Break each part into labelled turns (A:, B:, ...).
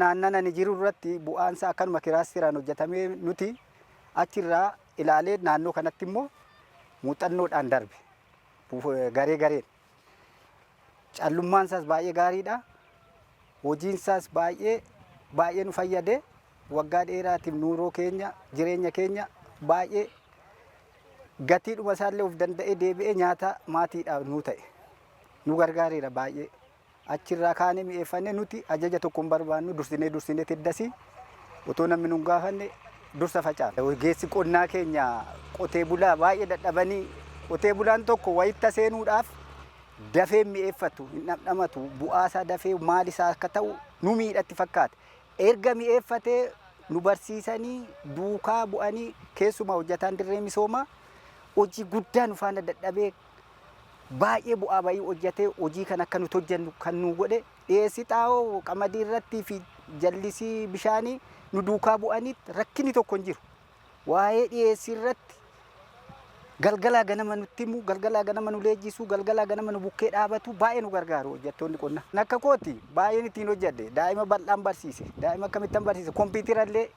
A: Naannan ani jiru irratti bu'aansa akkanuma kilaasteraan hojjetamee nuti achirraa ilaalee naannoo kanatti immoo muuxannoodhaan darbe garee gareen. Callummaan isaas baay'ee gaariidha. Hojiin isaas baay'ee baay'ee nu fayyade. Waggaa dheeraatiif nuuroo keenya, jireenya keenya baay'ee gatiidhuma isaallee of danda'ee deebi'ee nyaata maatiidhaaf nu ta'e. Nu gargaareera baay'ee. Achirraa kaanee mi'eeffannee nuti ajaja tokko hin barbaannu, dursinee dursinee tiddasii otoo namni nu hin gaafanne dursa facaafna. Ogeessi qonnaa keenya qotee bulaa baay'ee dadhabanii, qotee bulaan tokko wayitta seenuudhaaf dafee mi'eeffatu, hin dhamdhamatu, bu'aasaa dafee maal isaa akka ta'u nu miidhatti fakkaata. Erga mi'eeffatee nu barsiisanii duukaa bu'anii, keessumaa hojjetaan dirree misoomaa hojii guddaa nu faana dadhabee baay'ee bu'aa bayii hojjetee hojii kan akka nuti hojjennu kan nu godhe, dhiyeessii xaa'oo qamadii irrattii fi jallisii bishaanii nu duukaa bu'anii rakkinni tokko hin jiru. Waa'ee dhiyeessii irratti galgalaa ganama nutti himu, galgalaa ganama nu leenjisu, galgalaa ganama nu bukkee dhaabatu, baay'ee nu gargaaru hojjettoonni qonnaa. Akka kooti baay'een ittiin hojjedhe, daa'ima bal'aan barsiise, daa'ima akkamittan barsiise, kompiitara illee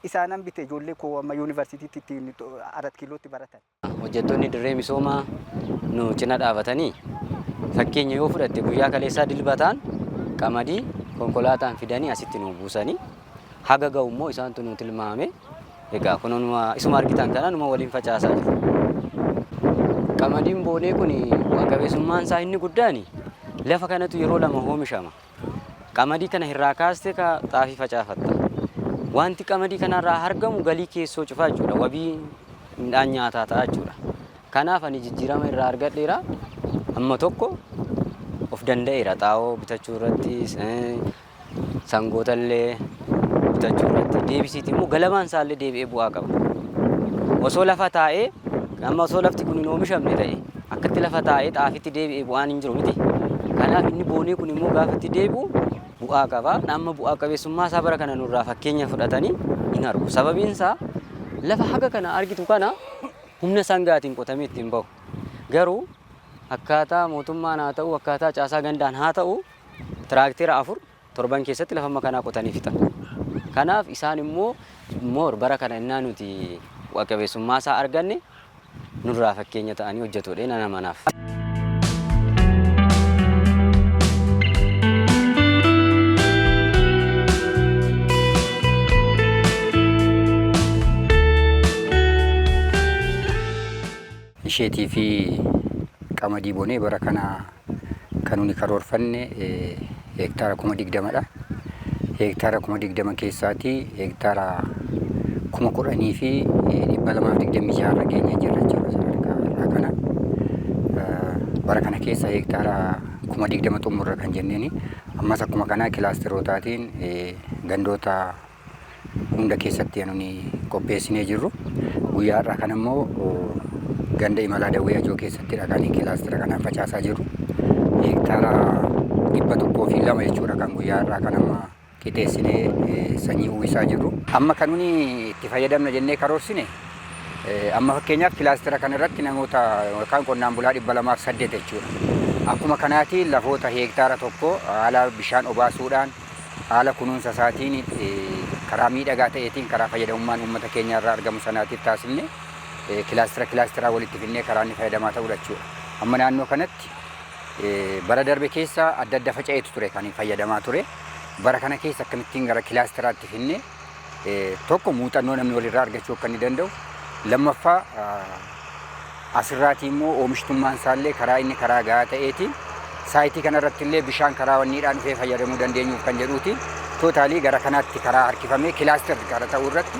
A: isaanan bite, ijoollee koo amma yuunivarsiitiitti ittiin 4 kiilootti baratan.
B: Hojjettoonni dirree misoomaa nu cina dhaabatanii, fakkeenya yoo fudhatte, guyyaa kaleessaa dilbataan qamadii konkolaataan fidanii asitti nu buusanii, haga ga'u immoo isaantu nu tilmaame. Egaa kunuma isuma argitan kana numa waliin facaasaa jiru. Qamadiin boonee kun bu'a qabeessummaan isaa inni guddaan lafa kanatu yeroo lama oomishama. Qamadii kana irraa kaastee ka xaafii facaafatta. Wanti qamadii kanarraa argamu galii keessoo cufaa jechuudha. Wabii midhaan nyaataa ta'a jechuudha. Kanaaf ani jijjiirama irraa argadheera. Amma tokko of danda'eera, xaa'oo bitachuu irratti, sangoota illee bitachuu irratti, deebisiiti immoo galabaan isaallee deebi'ee bu'aa qaba. Osoo lafa taa'ee, amma osoo lafti kun hin oomishamne ta'e, akkatti lafa taa'ee xaafitti deebi'ee bu'aan hin jiru miti. Kanaaf inni boonee kun immoo gaafa itti deebi'u bu'aa qaba. Amma bu'aa qabeessummaa isaa bara kana nurraa fakkeenya fudhatanii hin argu. Sababiin isaa lafa haga kana argitu kana humna sangaatiin qotamee ittiin bahu. Garuu akkaataa mootummaan haa ta'u, akkaataa caasaa gandaan haa ta'u, tiraaktera 4 torban keessatti lafa amma kanaa qotanii fixan. Kanaaf isaan immoo moor bara kana innaa nuti bu'a qabeessummaa isaa arganne nurraa fakkeenya ta'anii hojjetuudhe nan amanaaf.
C: Isheetii fi qamadii bonee bara kana kan nuni karoorfanne heektaara 20,000dha. Heektaara 20,000 keessaatii heektaara 10,226 irra geenyee jirra jechuudha sadarkaa irraa kana. Bara kana keessa heektaara 20,000 xumurra kan jenneeni. Ammas akkuma kanaa kilaasterootaatiin gandoota hunda keessatti nuni qopheessinee jirru. Guyyaa har'aa kana immoo ganda Imalaa Dawwee Ajoo keessattidha kan kilaastera kanaan facaasaa jirru. Heektaara 102 jechuudha kan guyyaa har'aa kana amma qixeessinee sanyii uwwisaa jirru. Amma kan nuni itti fayyadamna jennee karoorsine, amma fakkeenyaaf kilaastera kana irratti namoota yookaan qonnaan bulaa 208 jechuudha. Akkuma kanaati lafoota heektaara tokko haala bishaan obaasuudhaan, haala kunuunsa isaatiin, karaa miidhagaa ta'eetiin, karaa fayyadamummaan uummata keenya irraa argamu sanaatiif taasifne, kilaastera kilaasteraa walitti finnee karaa inni fayyadamaa ta'udha jechuudha. Amma naannoo kanatti bara darbe keessa adda adda faca'eetu ture kan fayyadamaa ture. Bara kana keessa akkamittiin gara kilaasteraatti finne, tokko muuxannoo namni walirraa argachuu akka inni danda'u, lammaffaa asirraatii immoo oomishtummaan isaallee karaa inni karaa gahaa ta'eetiin saayitii kanarratti illee bishaan karaa wanniidhaan dhufee fayyadamuu dandeenyuuf kan jedhuuti. Tootaalii gara kanaatti karaa harkifamee kilaaster gara ta'uu irratti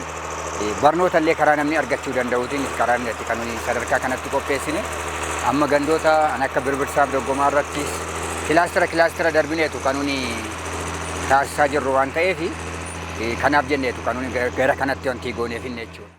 C: barnoota illee karaa namni argachuu danda'uutiin karaa inni itti kan sadarkaa kanatti qopheessine. Amma gandoota an akka Birbirsaaf Doggomaa irrattis kilaastera kilaastera darbineetu kan nuni taasisaa jirru waan ta'eef, kanaaf jenneetu kan nuni gara kanatti wanti gooneef hinne jechuudha.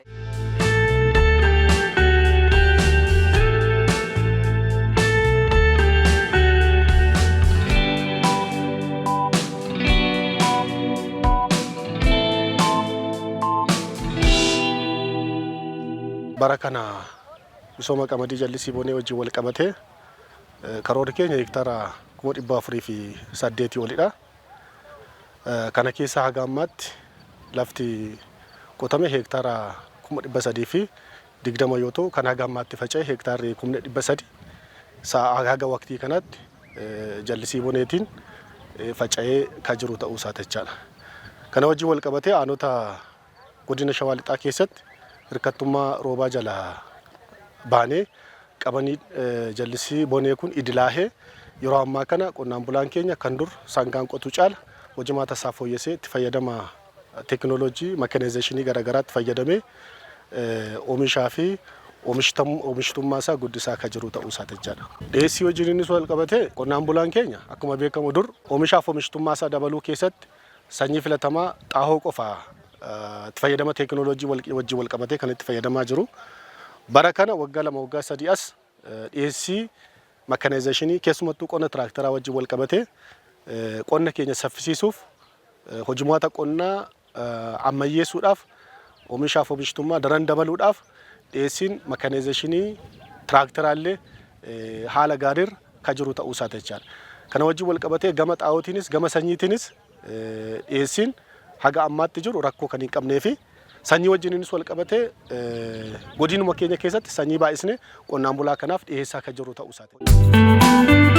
D: Bara kana misooma qamadii jallisii bonee wajjin wal qabatee karoorri keenya hektaara 408,000 olidha. Kana keessa haga ammaatti lafti qotame heektaara 320,000 yoo ta'u, kan haga ammaatti faca'e heektaarri 300,000 haga waqtii kanatti jallisii boneetiin faca'ee kan jiru ta'uu isaa jechaadha. Kana wajjin wal qabatee aanota godina Shawaa Lixaa keessatti hirkattummaa roobaa jalaa baanee qabanii jallisii bonee kun idilaahee yeroo ammaa kana qonnaan bulaan keenya kan dur sangaan qotu caala hojimaata isaa fooyyessee itti fayyadama teekinooloojii mekanizeeshinii garaagaraatti fayyadamee oomishaa fi oomishtummaa isaa guddisaa akka jiru ta'uu isaa jechaadha. Dhiyeessii wajjin innis wal qabatee qonnaan bulaan keenya akkuma beekamu dur oomishaaf oomishtummaa isaa dabaluu keessatti sanyii filatamaa, xaahoo qofa itti fayyadama teekinooloojii wajjin wal qabatee kan itti fayyadamaa jiru. Bara kana waggaa 2, waggaa 3 as dhiyeessii mekanizeeshinii, keessumattuu qonna tiraaktaraa wajjin wal qabatee qonna keenya saffisiisuuf, hojimaata qonnaa ammayyeessuudhaaf, oomishaaf oomishtummaa daran dabaluudhaaf dhiyeessiin mekanizeeshinii tiraaktaraallee haala gaariirra kan jiru ta'uu isaati jechaadha. Kana wajjin wal qabatee gama xaa'ootiinis gama sanyiitiinis dhiyeessiin haga ammaatti jiru rakkoo kan hin qabnee fi sanyii wajjiniinis wal qabatee godinuma keenya keessatti sanyii baay'isnee qonnaan bulaa kanaaf dhiyeessaa kan jiru ta'uu isaati.